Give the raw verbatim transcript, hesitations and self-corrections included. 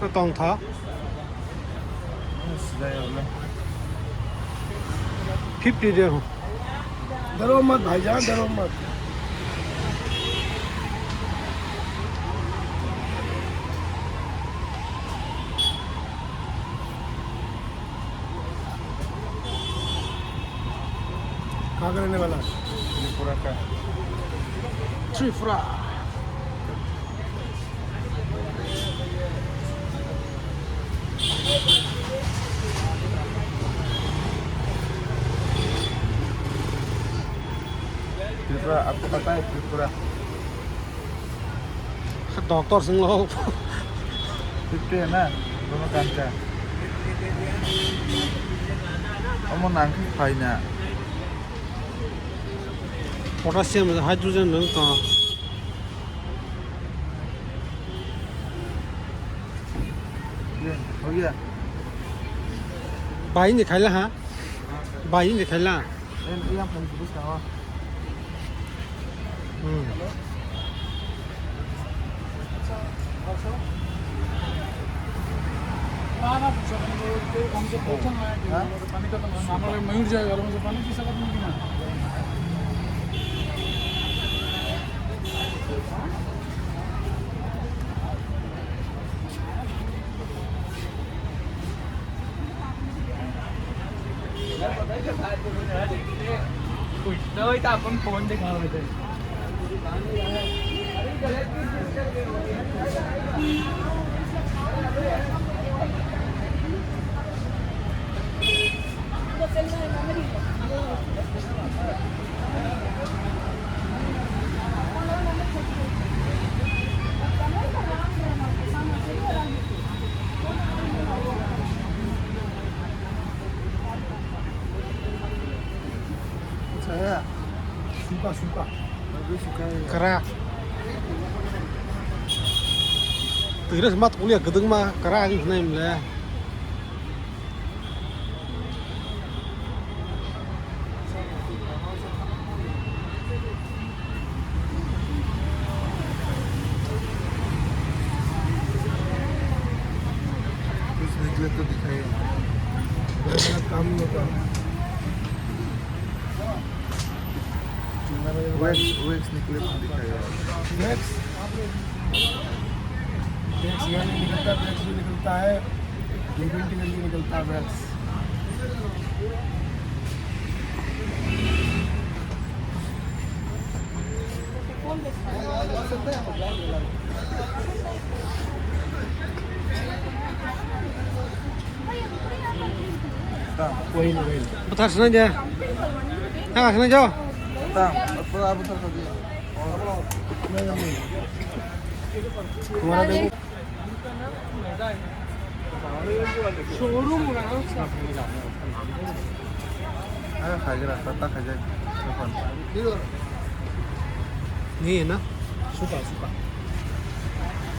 Tong tha. Fifty de. Daro mat bhaijan, daro mat. कहाँ का रहने वाला? त्रिपुरा का। त्रिपुरा। त्रिपुरा, आपको पता है Tripura? Doctor sing lo. Fifty na, dono kancha. Omo nang khe phaina. Potassium, hydrogen nang to. Ye, ho gaya. Bai ni khaila ha? Bai ni khaila? En, yang phai bwskango. Hmm. Suka, suka. Kara. Twiras mat kulia gedeng ma kara ang hinai mle. कुछ निकले तो दिखाइए। काम नहीं होता। Wax, wax निकले तो दिखाइए। Wax? Wax यहाँ नहीं निकलता, wax भी निकलता है, दूरबीन के जरिए निकलता है wax। Buthar swnai de. Thang swnai jo. Tang, apa, apa, apa, apa? Showroom. Ah, khagira, tata khaja. Ni na? Suka, suka.